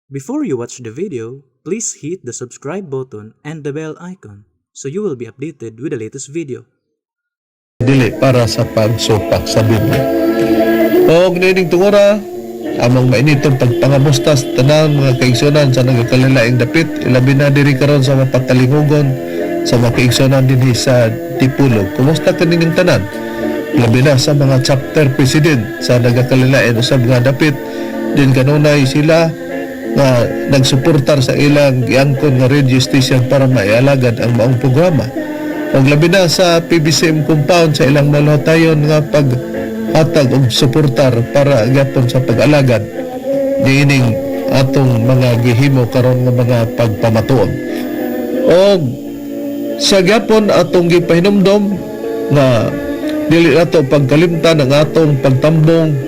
Before you watch the video, please hit the subscribe button and the bell icon so you will be updated with the latest video. Dili para sa pagsupak sa Biblia. Og niining tungura, among mainitong pagpangamusta sa tanan mga kaigsunan sa nagakalilaing dapit, ilabi na diri karon sa mapatalingugon sa mga kaigsunan dinhi sa Dipolog. Kumusta kaninyong tanan? Labi na sa mga chapter president sa nagakalilain usab nga dapit din, kanunay sila nga nagsuportar sa ilang giangkon nga radio station para maialagad ang maong programa. Ug labi na sa PBCM compound sa ilang maluhatayon nga paghatag og suportar para gyapon sa pag-alagad niining atong mga gihimo karon nga mga pagpamatuod. Og sa gyapon atong gipahinumdom nga dili nato pagkalimtan ang atong pagtambong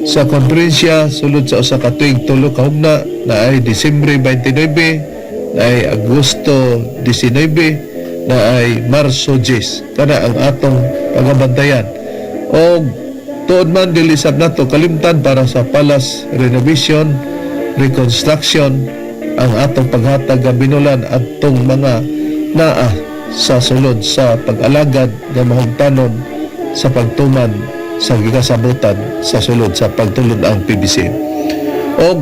sa konferensya sulod sa 1 ka tuig 3 ka hugna, na ay Disyembre 29, na ay Agosto 19, na ay Marso 10. Kana ang atong pagabantayan. Og tuod man, dili sab nato kalimtan para sa palace renovation, reconstruction, ang atong paghatag nga binulan atong mga naa sa sulod sa pag-alagad nga mahugtanon sa pagtuman sa gikasabutan sa sulod sa pagtulod ang PBC. Og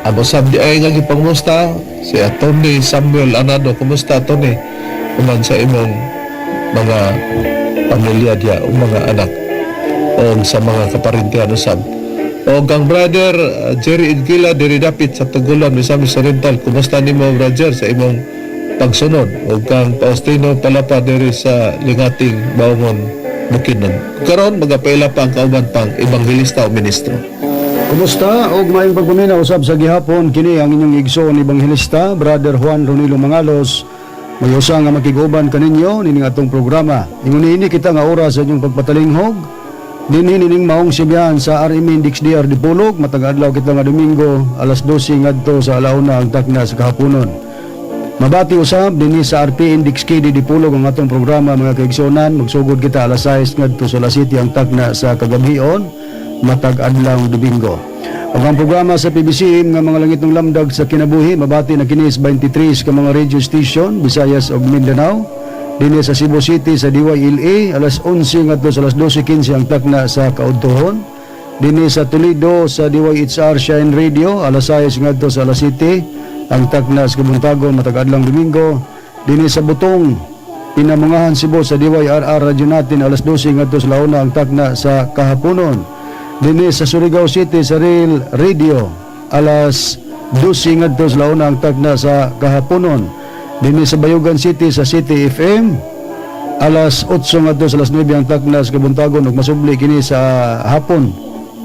amo sab di ay nga gipangmusta si Atty. Samuel Anado. Kumusta, Atty.? Uman sa imong mga pamilya diya o mga anak o sa mga kaparintihan usab. O kang brother Jerry Idgila diri dapit sa Tugulon, Misamis Oriental. Kumusta nimo, brother, sa imong pagsunod? O kang Faustino Palapa diri sa Lingating, Baungon, Bukidnon. Karon magapaila pa ang kauban pang ebanghelista o ministro. Kumusta og maayong pagpaminaw usab sa gihapon. Kini ang inyong igsoon ebanghelista, Brother Juan Ronilo Mangalos. May usa nga makiguban kaninyo nining atong programa. Ingon niini kita nga oras sa inyong pagpatalinghog dinhi nining maong sibihan sa RMN DXDR Dipolog matag adlaw kita nga Domingo, alas 12 ngadto sa alauna ang takna sa kahaponon. Mabati usab dinhi sa RPN DXKD Dipolog ang atong programa, mga kaigsuonan. Magsugod kita alas 6 ngadto sa alas 7 ang takna sa kagabhion matag adlaw Domingo. Ug ang programa sa PBCM nga mga langitnong lamdag sa kinabuhi, mabati na kini sa 23 ka mga radio station, Visayas ug Mindanao. Dinhi sa Cebu City sa DYLA, alas 11 ngadto sa alas 12:15 ang takna sa kaudtohon. Dinhi sa Toledo sa DYHR Shine Radio, alas 6 ngadto sa alas 7 ang takna sa kabuntagon matag adlaw Domingo. Dinhi sa Butong, Pinamungahan, Cebu sa DYRR Radyo natin, alas 12 ngadto sa launa ang takna sa kahaponon. Dinhi sa Surigao City sa Real Radio, alas 12 ngadto sa launa ang takna sa kahaponon. Dinhi sa Bayugan City sa City FM, alas 8 ngadto sa alas 9 ang takna sa kabuntagon ug masubli kini sa hapon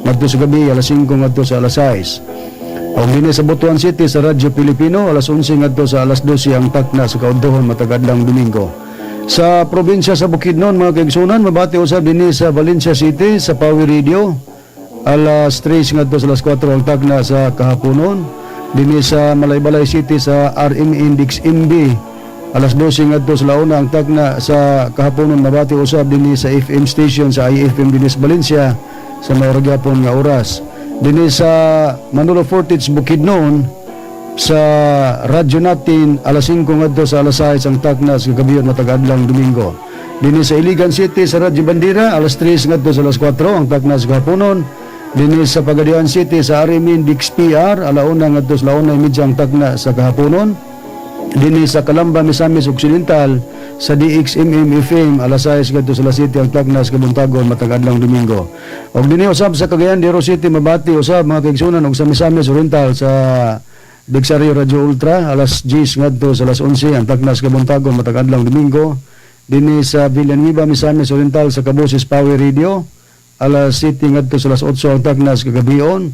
ngadto sa gabi, alas 5 ngadto sa alas 6. Ug dinhi sa Butuan City sa Radyo Pilipino, alas 11 ngadto sa alas 12 ang takna sa kaudtohon matag adlaw Domingo. Sa probinsya sa Bukidnon, mga kaigsunan, mabati usab dinhi sa Valencia City sa Power Radio, alas 3 ngadto sa alas 4 ang takna sa kahaponon. Dinhi sa Malaybalay City sa RM Index MB, alas 12 ngadto sa launa ang takna sa kahaponon. Mabati usab dinhi sa FM station sa IFM dinhi sa Valencia sa mao gyapon nga oras. Dinhi sa Manolo Fortich, Bukidnon sa radyo natin, alas 5 ngadto sa alas 6 ang takna sa gabi matag adlaw Domingo. Dinhi sa Iligan City sa Radyo Bandera, alas 3 ngadto sa alas 4 ang takna sa kahaponon. Dinhi sa Pagadian City sa Arimin Dix PR, alauna ngadto sa 1:30 ang takna sa kahaponon. Dinhi sa Calamba, Misamis Occidental sa DXMM FM, alas 6 ngadto sa alas 7 ang takna sa kabuntagon matag adlaw Domingo. Og dinhi usab sa Cagayan de Oro City mabati usab, mga kaigsunan, og sa Misamis Oriental sa Dexario Radio Ultra, alas 10 ngadto sa alas 11 ang takna sa kabuntagon matag adlaw Domingo. Dinhi sa Villanueva, Misamis Oriental sa Kaboses Power Radio, alas 7 ngadto sa alas 8 ang takna sa kagabion.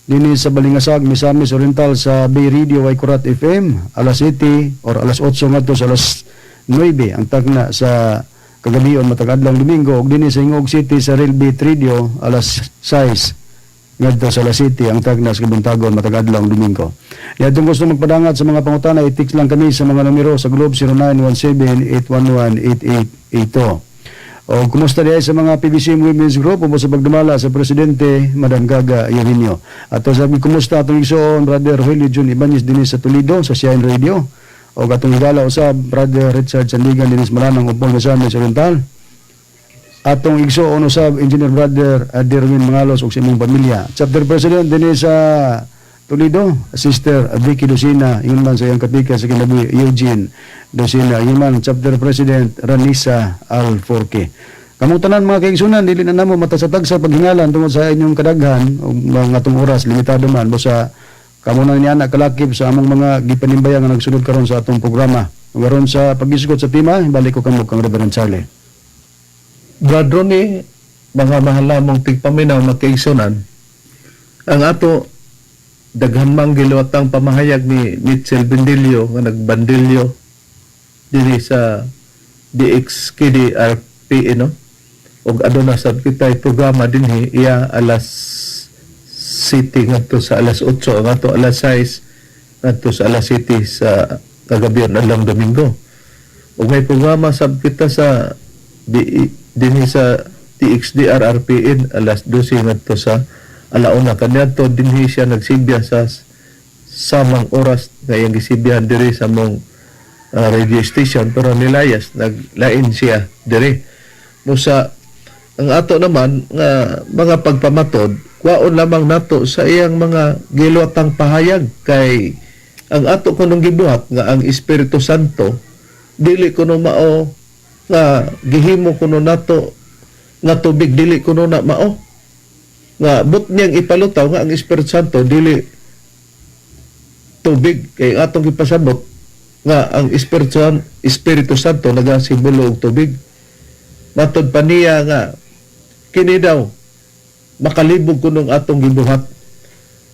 Dinhi sa Balingasag, Misamis Oriental sa Bay Radio Waikurat FM, alas 7 or alas 8 ngadto sa alas 9 ang takna sa kagabion matag adlaw Domingo. Ug dinhi sa Gingoog City sa Real Beat Radio, alas 6 ngadto sa alas 7 ang takna sa kabuntagon matag adlaw Domingo. Yadtong gusto magpadangat sa mga pangutana, i-text lang kami sa mga numero sa Globe 0917-811-8882. O kumusta diay sa mga PBCM Women's Group ug sa pagdumala sa presidente, Madam Gaga Eugenio. Ato sa kumusta atong igsoon Brother Rogelio Jun Ibanez dinhi sa Toledo sa Shine Radio. O atong higala usab Brother Richard Sandigan dinhi sa Malanang ug Misamis Oriental. Atong igsoon usab Engineer Brother Derwin Mangalos ug sa imong pamilya. Chapter President dinhi sa Toledo, Sister Vicky Lucina, ingon man sa iyang katika sa kinabuhi, Eugene Lucina, ingon man Chapter President Ranisa Alforque. Kamong tanan, mga kaigsunan, dili na namo mata sa tagsa paghingalan tungod sa inyong kadaghan ug mga atong oras limitado man, busa kamo na niya kalakip sa among mga gipanimbayan nga nagsunod karon sa atong programa. Ug aron sa paghisgot sa tema, balik ko kamo kang Reverend Charlie. Brad Ronnie, mga mahalamong tigpaminaw, magkaigsunan, ang ato daghan mang giluwatang pamahayag ni Mitchell Bendillo nga nagbandilyo dinhi sa DXKDRPE, no, og aduna sad kitay programa dinhi iya alas 7 ngadto sa alas 8, ang ato alas 6 ngadto sa alas 7 sa kagabion adlong Domingo. Ug may programa sab kita sa dinhi sa TXDRRPN alas 12 ngadto sa alauna. Kaniadto dinhi siya nagsibya sa samang oras nga iyang gisibyahan diri sa mong radio station, pero nilayas, naglain siya diri. Musa ang ato naman nga mga pagpamatod, kwaon lamang nato sa iyang mga giluwatang pahayag, kay ang ato kunong gibuhat nga ang Espiritu Santo dili kuno mao nga gihimo kuno nato nga tubig, dili kuno na mao nga but niyang ipalutaw nga ang Espiritu Santo dili tubig, kay atong gipasabot nga ang Espiritu Santo nagasimbolo og tubig. Matod pa niya nga kini daw makalibog kunong atong gibuhat.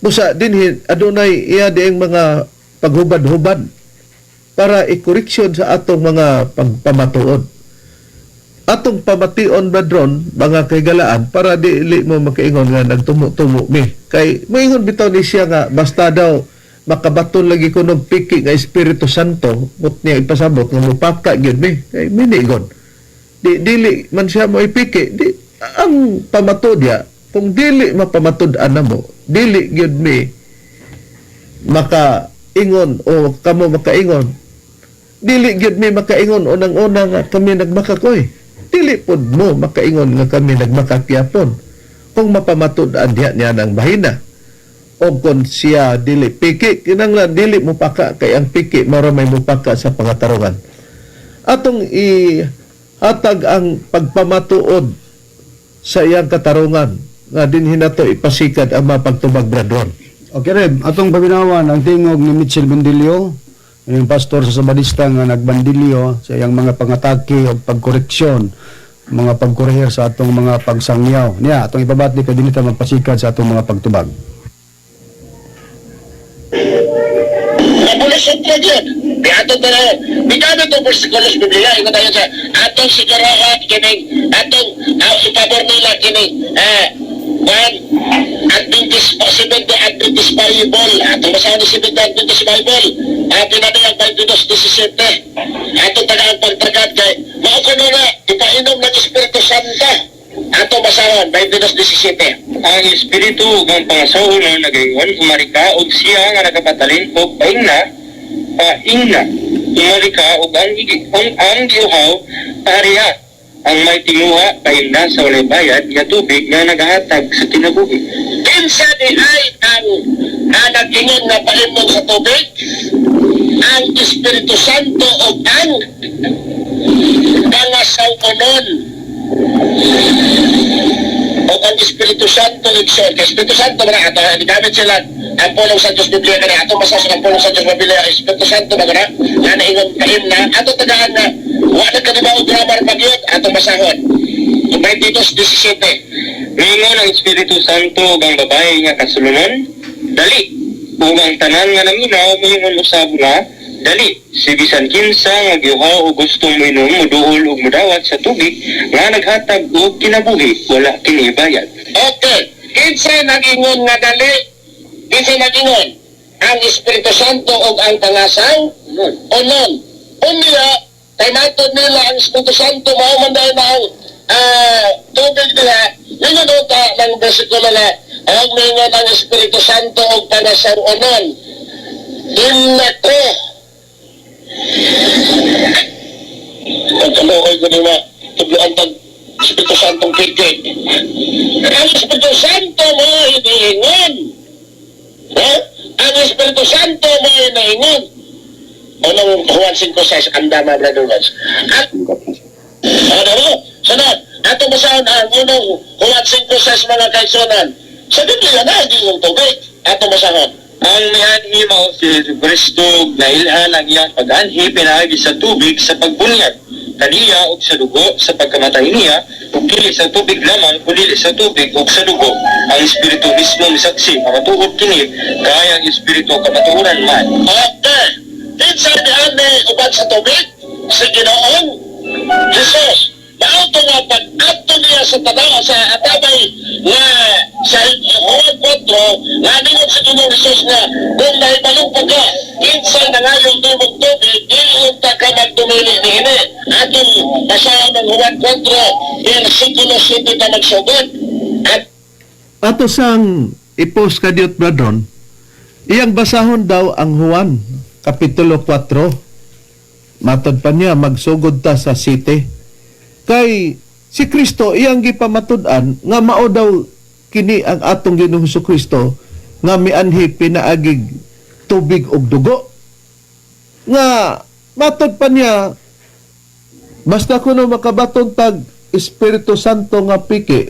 Busa dinhi adunay iya dieng mga paghubad-hubad para ikoreksyon sa atong mga pagpamatuod, atong pamation, Bradron, mga kaigalaan, para dili mo makaingon nga nagtumo-tumo mi, kay moingon bitaw ni siya nga basta daw makabaton lagi ko ng piki nga Espiritu Santo, mut niya ipasabot nga mupaka gyud mi, kay minigon di dili man siya mo ipiki. Di ang pamatod ya, kung dili mapamatud-an namo, dili gyud mi makaingon o kamo makaingon. Dili gyud mi makaingon unang-una nga kami nagmakakoy. Dili pod mo makaingon nga kami nagmakakyapon kung mapamatud-an diha niya ng bahina. O kung siya dili piki, kinanglan dili mo paka, kay ang piki mao may mupaka sa pangatarungan. Atong ihatag ang pagpamatuod sa iyang katarungan nga dinhi nato ipasikad ang mapagtubag, Bradron. Okay, Reb, atong paminawan ang tingog ni Mitchell Bendillo, yung pastor sa Sabadista nga nagbandilyo sa iyang mga pangatake o pagkoreksyon, mga pagkorehir sa atong mga pagsangyaw. Niya, atong ipabati kay dinhi ta magpasikad sa atong mga pagtubag. Nabulusot na yun. Di atong tanaw. Di gamit ang versikulos Biblia. Ingon tayo sa atong sigurohan kining atong ipabor nila kining one Adventist, Seventh Day Adventist Bible. Atong basahan ni Seventh Day Adventist Bible. Pinadayang 22:17. Atong tagaan pagtagad kay mao kuno na ipainom ng Espiritu Santo. Atong basahon 22:17. Ang Espiritu ug ang pangasohonon nagaingon, "Umarika," ug siya nga nagapatalimpok, paingna, paingna, "Umarika," ug ang giuhaw, paharia. Ang may tinguha, paimna sa walay bayad nga tubig nga nagahatag sa kinabuhi. Kinsa di ay ang nag-ingon nga paimnon sa tubig? Ang Espiritu Santo o ang pangasawmonon o ang Espiritu Santo, igsoon. Kay Espiritu Santo ba na ato, gamit sila ang pulong sa Diyos Biblia kani ato basa sa pulong sa Diyos Biblia, Espiritu Santo ba na nga naingon paimna. Ato tagaan na wa na kanibaw grammar pagyud, ato basahon 22:17. Ningon ang Espiritu Santo ug ang babae nga kasulunan, "Dali!" Ug ang tanan nga naminaw moingon usab nga, "Dali!" Si bisan kinsa nga giuhaw o gustong moinom, moduol ug modawat sa tubig nga naghatag og kinabuhi, wala kini bayad. Okay. Kinsa nag-ingon nga dali? Kinsa nag-ingon? Ang Espiritu Santo o ang pangasaw? O non? Unya, kay matod nila ang Espiritu Santo mao man dahil na ang tubig nila, yun yung nota ng bersikulo na ang mingon ang Espiritu Santo og panasaronon. Inako. Pagkaluoy ko nila, tubloan tag Espiritu Santo pigit. Ang Espiritu Santo mo hinihingon. Ha? Ang Espiritu Santo mo hinihingon. Unang Juan 5:6, ang dama, Brother Vance. At ano mo? Sunod, ato basahon ang unang Juan 5:6, mga kaigsuonan. Sa Biblia na, hindi yung tubig. Ato basahon. Ang mianhi mao si Jesu Kristo ug nailhan ang iyang pag-anhi pinaagi sa tubig sa pagbunyag kaniya ug sa dugo sa pagkamatay niya, ug dili sa tubig lamang kundi sa tubig ug sa dugo. Ang Espiritu mismo misaksi nga matuod kini, kay ang Espiritu kamatuoran man. Okay. Kinsa ni uban sa tubig? Si Ginoong Jesus. Mao to nga pag-adto niya sa tanaw sa atabay nga sa Juan 4 nga ningon sa Ginoong Jesus nga kung nahibalo pa ka kinsa nangayong nimong tubig, dili unta ka magdumili niini. Atong basahon ang Juan 4 versikulo 7 ta magsugod. At Ato sang i-post kadiot, Bradron, iyang basahon daw ang Juan, Kapitulo 4. Matod pa niya, magsugod ta sa siyete. Kay si Kristo, iyang gipamatud-an nga mao daw kini ang atong Ginoong Kristo nga mianhi pinaagig tubig ug dugo. Nga matod pa niya, basta kuno makabaton tag Espiritu Santo nga piki,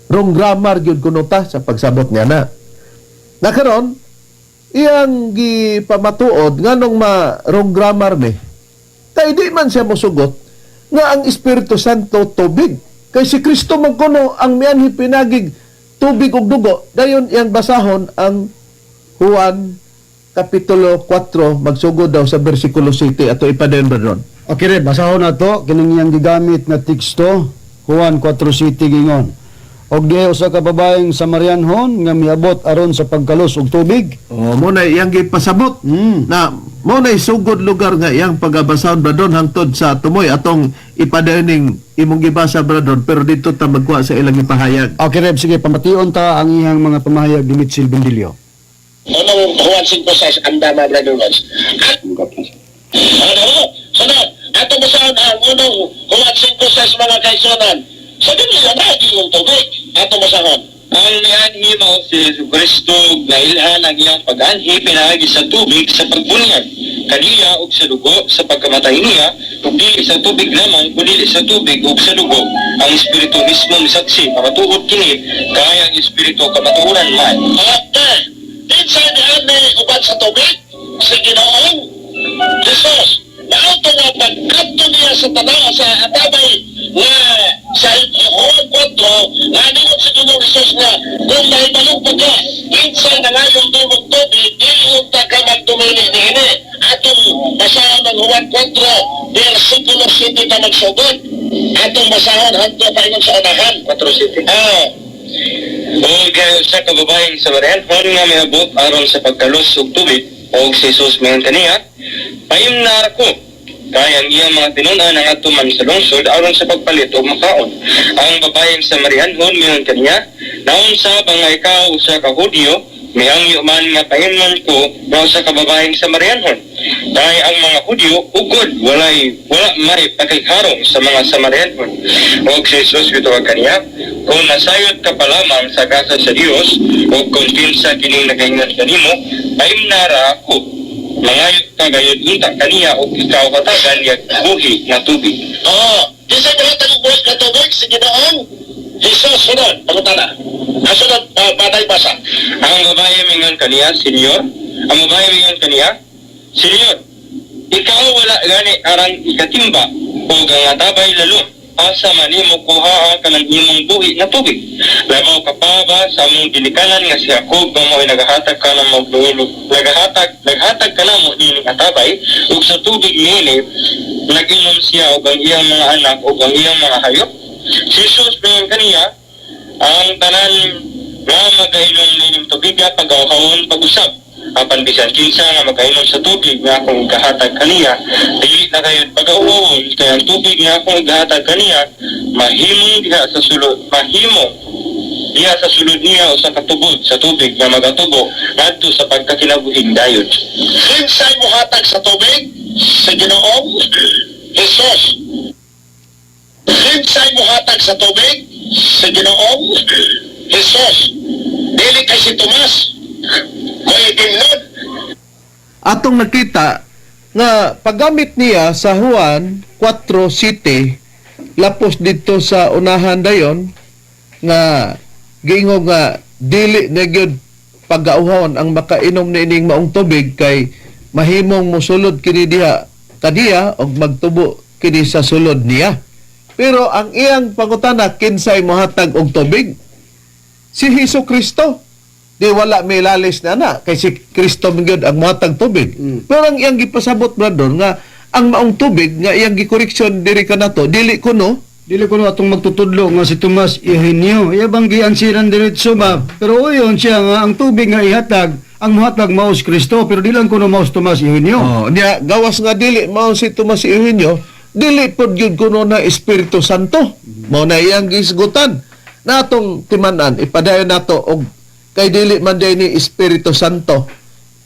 wrong grammar gyud kuno ta sa pagsabot niya na. Nakaron, iyang gipamatuod nganong ma wrong grammar ni. Kay di man siya mosugot nga ang Espiritu Santo tubig. Kay si Kristo man kuno ang mianhi pinagig tubig ug dugo. Dayon iyang basahon ang Juan Kapitulo 4, magsugod daw sa versikulo 7, ato ipadayon, Bradron. Okay re, basahon na to kining iyang gigamit nga teksto, Juan 4:7 gingon. Og dihay usa ka babaeng Samarianhon nga miabot aron sa pagkalos og tubig. Oh, mo na iyang gipasabot na mo na sugod lugar nga iyang pagabasahon, Bradon, hangtod sa tumoy atong ipadayon ning imong gibasa, Bradon, pero dito ta magkuha sa ilang ipahayag. Okay Reb, sige, pamation ta ang iyang mga pamahayag ni Mitchell Bendilio. Unang Juan 5:6, ang dama, Brother Vance. At ano mo? Sunod, ato basahon ang unang Juan 5:6, mga kaigsuonan. Sa Biblia na, hindi yung tubig. Ato basahon. Ang mianhi mao si Jesu Kristo ug nailhan ang iyang pag-anhi pinaagi sa tubig sa pagbunyag kaniya ug sa dugo sa pagkamatay niya, ug dili sa tubig lamang kundi sa tubig ug sa dugo. Ang Espiritu mismo misaksi nga matuod kini, kay ang Espiritu kamatuoran man. Okay. Kinsa ni uban sa tubig? Si Ginoong Jesus. Mao to nga pag-adto niya sa tanaw sa atabay nga sa Juan 4 nga ningon sa Ginoong Jesus nga kung nahibalo pa ka kinsa nangayong nimong tubig, dili unta ka magdumili niini. Atong basahon ang Juan 4 versikulo 7 ta magsugod. Atong basahon hangtod paingon sa unahan. 4:7. Ah. Ug sa kababaeng Samarianhon nga miabot aron sa pagkalos og tubig, og si Jesus miingon kaniya, "Paimna ko," kay ang iyang mga tinun-an nangadto man sa lungsod aron sa pagpalit og makaon. Ang babaeng Samarianhon miingon kaniya, "Naunsa ba nga ikaw usa ka Hudyo, mihangyo man nga paimnon ko nga usa ka babaeng Samarianhon? Kay ang mga Hudyo ugod wala may pakigharong sa mga Samarianhon." Og si Jesus mitubag kaniya, "Kung nasayod ka pa lamang sa gasa sa Dios, ug kung kinsa kining nagaingon kanimo, 'Paimnara ako,' mangayo ka gayud unta kaniya ug ikaw hatagan niya buhi nga tubig." Oo. Kinsa mohatag og buhi nga tubig? Si Ginoong Jesus. Sunod, pangutana. Ang sunod, paday basa. Ang babae mingon kaniya, "Senyor," ang babae mingon kaniya, "Senyor, ikaw wala gani arang ikatimba, ug ang atabay lalom. Asa man nimo kuhaa kanang imong buhi nga tubig? Labaw ka pa ba sa among ginikanan nga si Jacob nga mao'y nagahatag kanamo naghatag kanamo nining atabay, ug sa tubig niini nag-inom siya ug ang iyang mga anak ug ang iyang mga hayop?" Si Jesus mingon kaniya, "Ang tanan nga magainom nining tubiga pagauhawon pag-usab. Apan bisan kinsa nga magainom sa tubig nga akong gahatag kaniya, dili na gayud pagauhawon, kay ang tubig nga akong gahatag kaniya Mahimong diha sa sulod niya usa ka tubod sa tubig nga magatubo ngadto sa pagkakinabuhing dayon. Kinsay muhatag sa tubig? Sa Ginoong Jesus. Kinsay muhatag sa tubig? Sa Ginoong Jesus. Dili kay si Tomas. May itimnod. Atong nakita nga paggamit niya sa Juan 4 City, lapos dito sa unahan dayon nga giingon nga dili na gyud pagauhon ang makainom niining maong tubig kay mahimong mosulod kini diha kaniya og magtubo kini sa sulod niya. Pero ang iyang pangutana, kinsay mohatag og tubig? Si Hesus Kristo. Di wala may lalis na na kay si Kristo man gyud ang mohatag tubig. Pero ang iyang gipasabot, brother, nga ang maong tubig nga iyang gikoreksyon diri kanato dili kuno. Dili ko no atong magtutudlo nga si Tomas Eugenio. Iya bang giansiran diretso ba? Pero uyon siya nga ang tubig nga ihatag, ang muhatag mao si Kristo, pero di lang kuno mao si Tomas Eugenio. Oh, niya gawas nga dili mao si Tomas Eugenio, dili pod gyud kuno na Espiritu Santo. Mao na iyang gisgutan. Na atong timan-an, ipadayon nato og kay dili man day ni Espiritu Santo.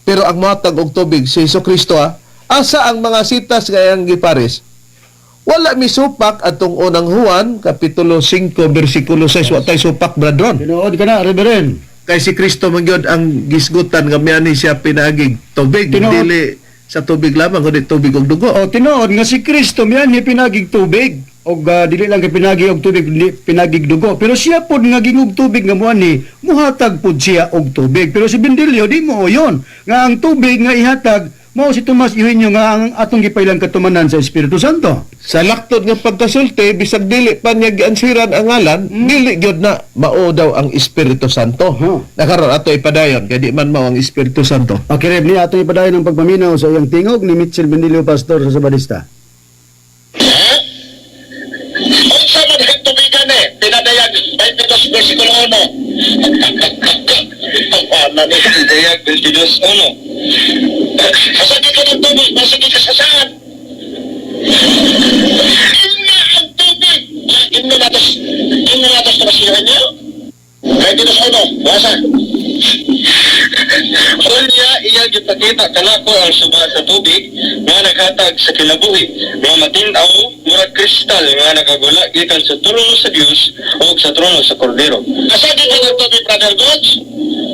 Pero ang mohatag og tubig si Hesus Kristo ha. Asa ang mga sitas nga iyang gipares? Wala misupak atong Unang Juan kapitulo 5 bersikulo 6, wa tay supak, bradron. Tinuod ka na, Reverend. Kay si Kristo man gyud ang gisgutan nga miani siya pinaagig tubig, Tinuod. dili sa tubig lamang kundi tubig ug dugo. O tinuod nga si Kristo mianhi pinagig tubig og dili lang kay pinagi og tubig kundi pinagig dugo, pero siya pod nga gingog tubig nga moani muhatag pod siya og tubig. Pero si Bendilio di mo yon nga ang tubig nga ihatag mao si Tomas Eugenio nga ang atong gipailang katumanan sa Espiritu Santo. Sa laktod nga pagkasulti, bisag dili pa niya giansiran ang ngalan, dili gyud na mao daw ang Espiritu Santo. Nakaron ato ipadayon kay di man mao ang Espiritu Santo. Okay, Reb, niya atong ipadayon ang pagpaminaw sa iyang tingog ni Mitchell Bendilio, pastor sa Sabadista. Ha? Unsa man ang tubigan eh? Pinadayag 22 versikulo 1. Tawanan ni. Dayag 22:1. Masagi ka ng tubig, masagi ka sa saan? Ina ang tubig! Ina natos na masihan niyo? 22:1, basa. Unya iya gipakita kanako ang suba sa tubig nga naghatag sa kinabuhi nga matin-aw murag kristal nga nagagula gikan sa trono sa Dios ug sa trono sa Kordero. Asa gikan ang tubig, Brother Goods?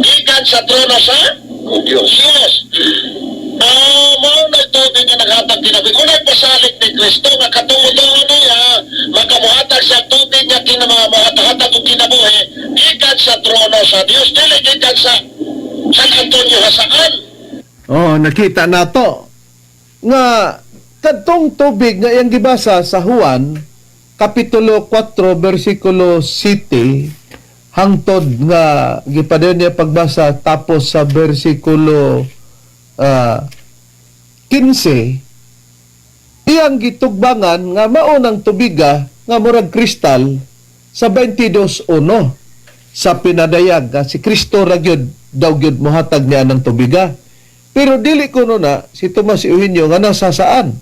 Gikan sa trono sa Dios. Diyos. Ah, mao na tubig nga naghatag kinabuhi. Kung nagpasalig ni Kristo nga katungod niya, makamuhatag sa tubig nga kinamahatag og kinabuhi, gikan sa trono sa Dios, dili gikan sa San Antonio Hasaan. Oh, nakita nato nga kadtong tubig nga iyang gibasa sa Juan kapitulo 4 bersikulo 7 hangtod nga gipadayon niya pagbasa tapos sa bersikulo 15, iyang gitugbangan nga mao ng tubiga nga murag kristal sa 22:1 sa pinadayag nga si Kristo ra gyud daw gyud mohatag niya ng tubiga. Pero dili kuno na si Tomas Eugenio nga nasa saan.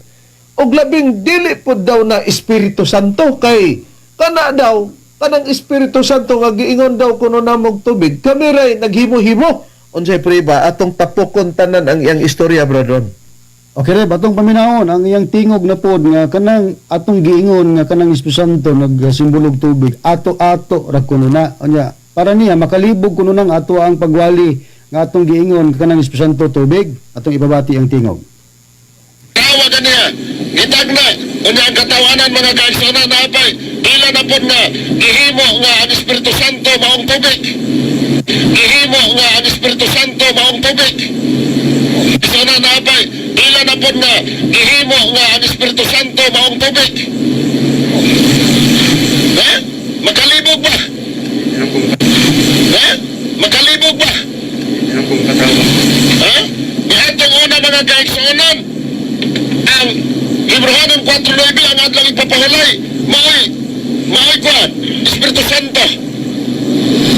Og labing dili pud daw na Espiritu Santo kay kana daw kanang Espiritu Santo nga giingon daw kuno namog tubig kami ray naghimo-himo. Unsay priba atong tapokon tanan ang iyang istorya, brother? Okay, Reb, atong paminawon ang iyang tingog na pod nga kanang atong giingon nga kanang Espiritu Santo nagsimbolog tubig, ato-ato ra kuno na. Unya, para niya makalibog kuno nang ato ang pagwali nga atong giingon kanang Espiritu Santo tubig, atong ipabati ang tingog. Tawa ka niya, gitag na, unya ang katawanan mga kaigsunan na apay, pila na po nga, gihimo nga ang Espiritu Santo maong tubig. Gihimo nga ang Espiritu Santo maong tubig. Sana na apay, pila na po nga, gihimo nga ang Espiritu Santo maong tubig. Ha? Makalibog ba? Ha? Makalibog ba? Ha? Niadtong una mga kaigsunan, ang Hebrehanon 4:9 ang adlaw ipapahulay, maoy kuan, Espiritu Santo.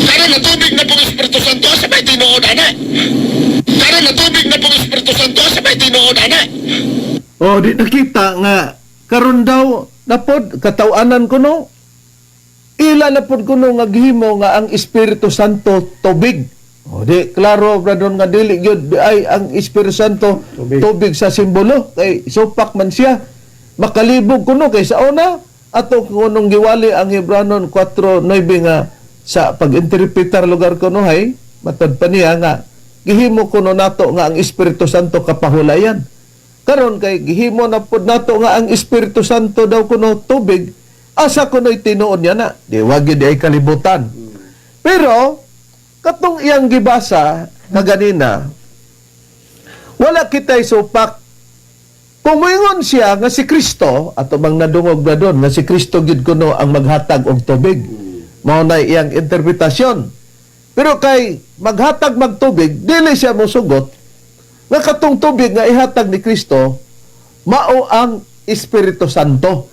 Karon na tubig na pong Espiritu Santo, asa may tinuod ana? Karon na tubig na pong Espiritu Santo, asa may tinuod ana? Oh, di nakita nga karon daw napod katawanan ko no. Ila na pud kuno nga gihimo nga ang Espiritu Santo tubig. O di klaro, brother, nga dili gyud ay ang Espiritu Santo tubig, tubig sa simbolo kay supak man siya. Makalibog kuno kay sa una ato kunong giwali ang Hebranon 4:9 nga sa pag-interpretar lugar kuno hay matod pa niya nga gihimo kuno nato nga ang Espiritu Santo kapahulayan. Karon kay gihimo na pud nato nga ang Espiritu Santo daw kuno tubig, asa kuno'y tinuod niya na? Di wa gyud ay kalibutan. Pero katong iyang gibasa kaganina, wala kita'y supak. Kung moingon siya nga si Kristo, ato bang nadungog na doon, nga si Kristo gid kuno ang maghatag og tubig. Mao na iyang interpretasyon. Pero kay maghatag magtubig, dili siya mosugot nga katong tubig nga ihatag ni Kristo mao ang Espiritu Santo.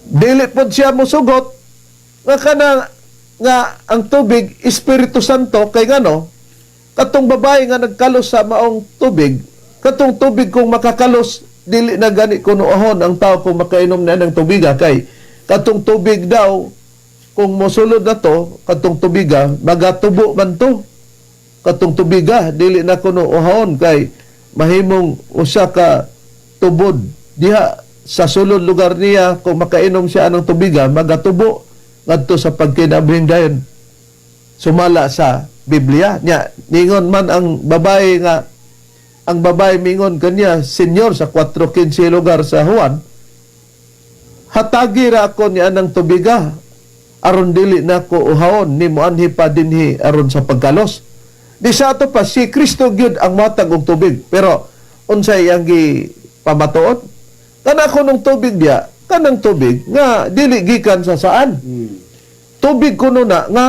Dili pod siya mosugot nga kana nga ang tubig Espiritu Santo kay ngano katong babae nga nagkalos sa maong tubig, katong tubig kung makakalos dili na gani kuno ahon ang tao kung makainom na ng tubiga kay katong tubig daw kung mosulod na to katong tubiga magatubo man to katong tubiga, dili na kuno uhon kay mahimong usa ka tubod diha sa sulod lugar niya. Kung makainom siya ng tubiga, magatubo ngadto sa pagkinabuhing dayon, sumala sa Biblia nya. Ningon man ang babae nga ang babae mingon kanya, "Senyor," sa 4:15 lugar sa Juan, "hatagi ra ako niya ng tubiga aron dili na ko uhawon ni moanhi pa dinhi aron sa pagkalos." Di sa ato pa si Kristo gyud ang matag og tubig, pero unsay iyang gi pamatuod kana kunong tubig diya, kanang tubig nga dili gikan sa saan, tubig kuno na nga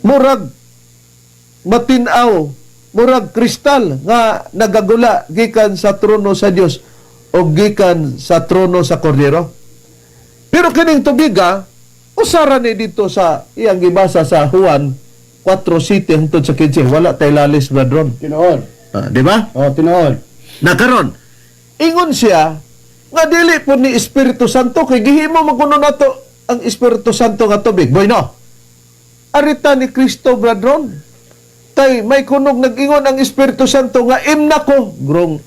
murag matinaw, murag kristal nga nagagula gikan sa trono sa Dios o gikan sa trono sa Kordero. Pero kining tubiga, usara ni dito sa iyang gibasa sa Juan 4:7 hangtod sa 15. Wala tay lalis, brethren. Tinuod. Ah, di ba? Oh, tinuod. Nakaron, ingon siya nga dili po ni Espiritu Santo kay gihimo man kuno nato ang Espiritu Santo nga tubig. Bueno. Arita ni Kristo, brethren. Kay may kunog nag-ingon ang Espiritu Santo nga imna ko grong,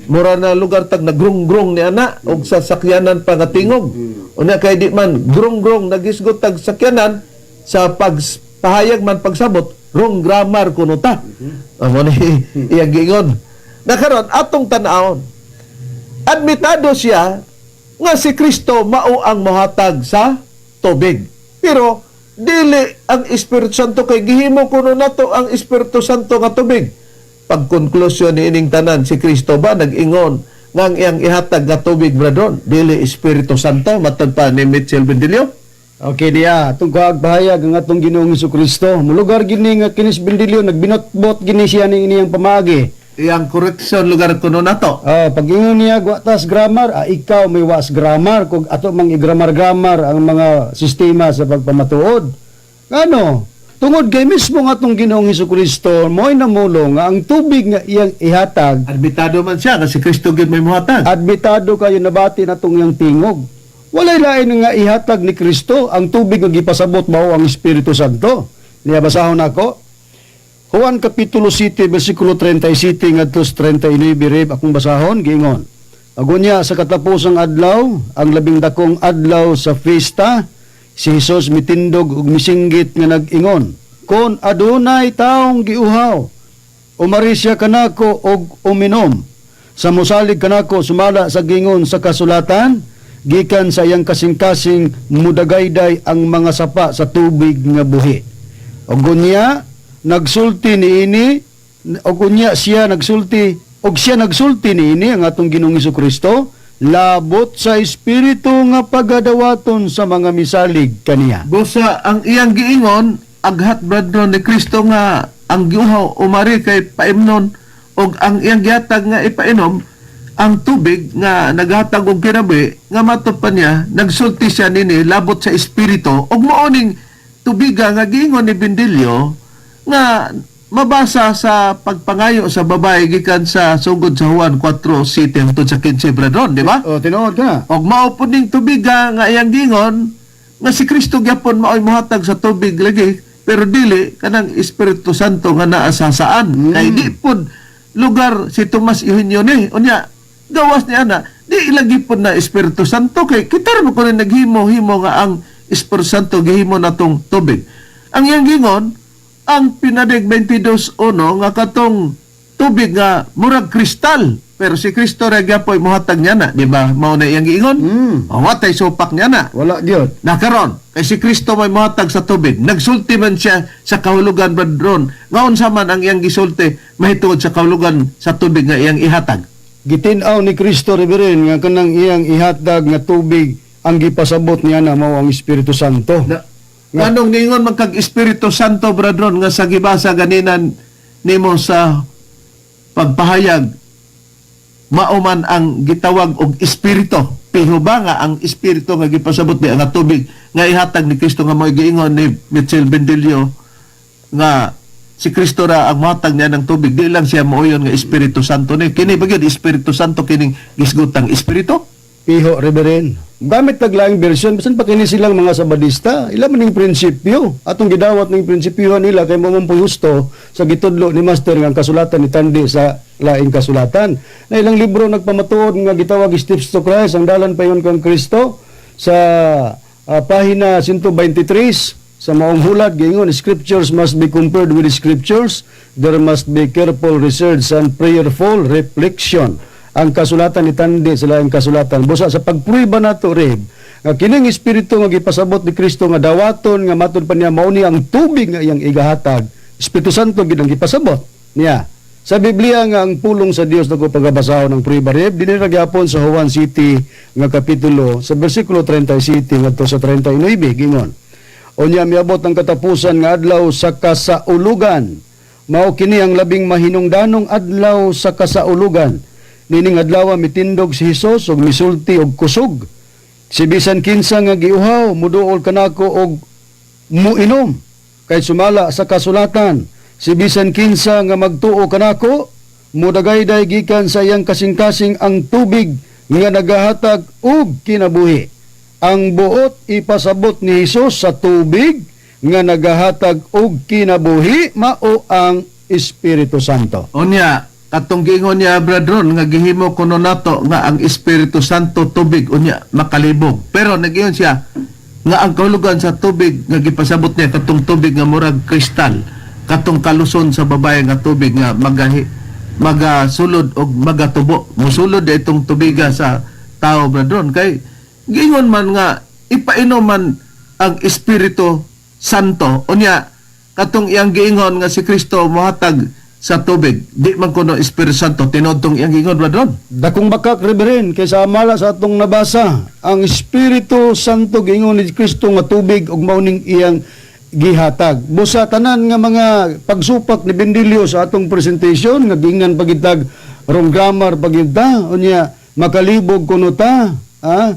mura na lugar tag nagrong-grong ni ana og sa sakyanan pa nga tingog. Unya kay di man grong-grong nagisgot tag sakyanan sa pagpahayag man pagsabot, wrong grammar kuno ta. Amo ni iyang giingon. Nakaron atong tan-awon. Admitado siya nga si Kristo mao ang mohatag sa tubig. Pero dili ang Espiritu Santo kay gihimo kuno nato ang Espiritu Santo nga tubig. Pagkonklusyon ni ining tanan, si Kristo ba nag-ingon nga ang iyang ihatag nga tubig, brethren, dili Espiritu Santo matod pa ni Mitchell Bendilio? Okay diya, atong kaagpahayag ang atong Ginoong Kristo. Mulugar gini nga kinis Bendilio nagbinotbot gini siya ning iniyang pamagi. Iyang correction lugar kuno nato. Oh, pag ingon niya wa tas grammar, ikaw may was grammar kung ato mang i-grammar-grammar ang mga sistema sa pagpamatuod. Ngano? Tungod kay mismo nga atong Ginoong Kristo mo'y namulong nga ang tubig nga iyang ihatag. Admitado man siya nga si Kristo gyud may mohatag. Admitado kayo nabati na itong iyang tingog. Walay lain nga ihatag ni Kristo ang tubig nga gipasabot mao ang Espiritu Santo. Niya basahon nako. Juan Kapitulo 7 versikulo 37 ngadto sa 39 rib akong basahon giingon. Agunya sa katapusang adlaw, ang labing dakong adlaw sa fiesta, si Jesus mitindog ug misinggit nga nag-ingon, "Kon adunay taong giuhaw, umari siya kanako og uminom. Sa mosalig kanako sumala sa gingon sa kasulatan, gikan sa iyang kasing-kasing mudagayday ang mga sapa sa tubig nga buhi." Og unya nagsulti niini og unya siya nagsulti og siya nagsulti niini ang atong Ginoong Kristo labot sa espiritu nga pagadawaton sa mga misalig kaniya. Busa ang iyang giingon aghat, brethren, ni Kristo nga ang giuhaw umari kay paimnon og ang iyang gihatag nga ipainom ang tubig nga naghatag og kinabuhi nga matod pa niya nagsulti siya nini labot sa espiritu og mao ning tubiga nga giingon ni Bendilio nga mabasa sa pagpangayo sa babae gikan sa sugod sa Juan 4:7 hangtod sa 15, Brad Ron, di ba? Oh, tinuod ka. Og mao pud ning tubiga nga iyang gingon nga si Kristo gyapon maoy mohatag sa tubig lagi, pero dili kanang Espiritu Santo nga naa sa saan, kay di pud lugar si Tomas Eugenio ni. Unya gawas niya na di lagi pud na Espiritu Santo, kay kita ra man kuno naghimo-himo nga ang Espiritu Santo gihimo natong tubig. Ang iyang gingon ang Pinadig 22:1 nga katong tubig nga murag kristal, pero si Kristo ra gyapoy mohatag niya na, di ba? Mao na iyang giingon. O, watay supak niya na. Wala gyud. Na karon kay si Kristo may mohatag sa tubig, nagsulti man siya sa kahulugan, Brad Ron, nga unsa man ang iyang gisulti mahitungod sa kahulugan sa tubig nga iyang ihatag? Gitin-aw ni Kristo, Reverend, nga kanang iyang ihatag nga tubig ang gipasabot niya na mao ang Espiritu Santo. Na, nganong ningon man kag Espiritu Santo, Brad Ron, nga sa gibasa ganinan nimo sa pagpahayag, mao man ang gitawag og espiritu? Pero ba nga ang espiritu nga gipasabot ni nga tubig nga ihatag ni Kristo nga mo'y giingon ni Mitchell Bendilio nga si Kristo ra ang mohatag niya ng tubig, di lang siya moyon nga Espiritu Santo ni? Kini ba gyud Espiritu Santo kining gisgutang espiritu? Piho, Reverend. Gamit taglaing version, bisan pa kini silang mga Sabadista, ila man ning prinsipyo. Atong gidawat ning prinsipyo nila kay mo man po'y husto sa gitudlo ni Master nga ang kasulatan ni Tandi sa laing kasulatan. Na ilang libro nagpamatuod nga gitawag Steps to Christ, ang dalan paingon kang Kristo, sa pahina 123 sa maong hulat giingon, "Scriptures must be compared with scriptures. There must be careful research and prayerful reflection." Ang kasulatan ni Tandi sa laing kasulatan. Busa sa pagprueba nato, Reb, nga kining espiritu nga gipasabot ni Kristo nga dawaton nga matud pa niya mao ni ang tubig nga iyang igahatag, Espiritu Santo gid ang gipasabot niya. Sa Biblia nga ang pulong sa Dios, nako pagabasahon ng prueba, Reb, dinhi ra gyapon sa Juan 7 nga kapitulo sa bersikulo 37 ngadto sa 39, gingon, "Unya miabot ang katapusan nga adlaw sa kasaulugan. Mao kini ang labing mahinungdanong adlaw sa kasaulugan. Nining adlaw mitindog si Hesus ug misulti og kusog. Si bisan kinsa nga giuhaw muduol kanako og muinom. Kay sumala sa kasulatan, si bisan kinsa nga magtuo kanako, mudagayday gikan sa iyang kasing-kasing ang tubig nga nagahatag og kinabuhi." Ang buot ipasabot ni Hesus sa tubig nga nagahatag og kinabuhi mao ang Espiritu Santo. Unya, katong giingon niya, Brad Ron, nga gihimo kuno nato nga ang Espiritu Santo tubig, unya makalibog. Pero nagiyon siya nga ang kahulugan sa tubig nga gipasabot niya katong tubig nga murag kristal, katong kaluson sa babae nga tubig nga magahi magasulod og magatubo. Musulod itong tubiga sa tao, Brad Ron, kay giingon man nga ipainom man ang Espiritu Santo. Unya katong iyang giingon nga si Kristo mohatag sa tubig, di man kuno Espiritu Santo. Tinuod tong iyang giingon, Brad Ron? Dakong bakak, Reverend, kay sa amala sa atong nabasa, ang Espiritu Santo giingon ni Kristo nga tubig ug mao ning iyang gihatag. Busa tanan nga mga pagsupak ni Bendilio sa atong presentation nga giingnan pagitag wrong grammar pagita, unya makalibog kuno ta, ha?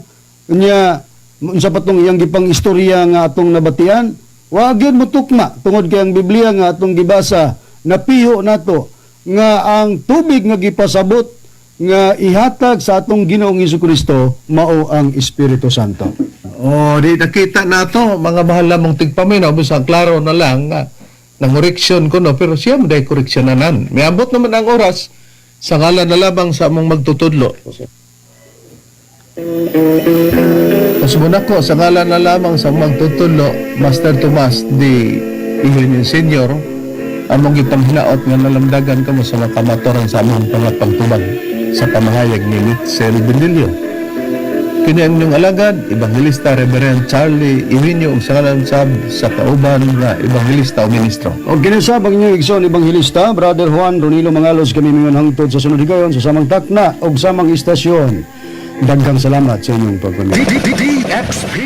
Unya unsa pa tong iyang gipang istorya nga atong nabatian, wa gyud mo tukma tungod kay ang Biblia nga atong gibasa napiho nato nga ang tubig nga gipasabot nga ihatag sa atong Ginoong Kristo mao ang Espiritu Santo. Oh, di nakita nato, mga mahal lamang tigpaminaw, bisan klaro na lang nga nang koreksyon ko no, pero siya mo dahil koreksyonanan. Miabot naman ang oras sa ngalan na lamang sa among magtutudlo. Pasumuna ko sa ngalan na lamang sa among magtutudlo, Master Tomas di Eugenio Senior, among gipanghinaot nga nalamdagan kamo sa mga kamatuoran sa among mga pagtubag sa pamahayag ni Mitchell Bendilio. Kini ang inyong alagad, Evangelista Reverend Charlie Eugenio, ug sa ngalan sab sa kauban nga evangelista o ministro. Og kinusab ang inyong igsoon ebanghelista, Brother Juan Ronilo Mangalos, kami mingon hangtod sa sunod higayon sa samang takna og samang istasyon. Daghang salamat sa inyong pagpaminaw. DXP.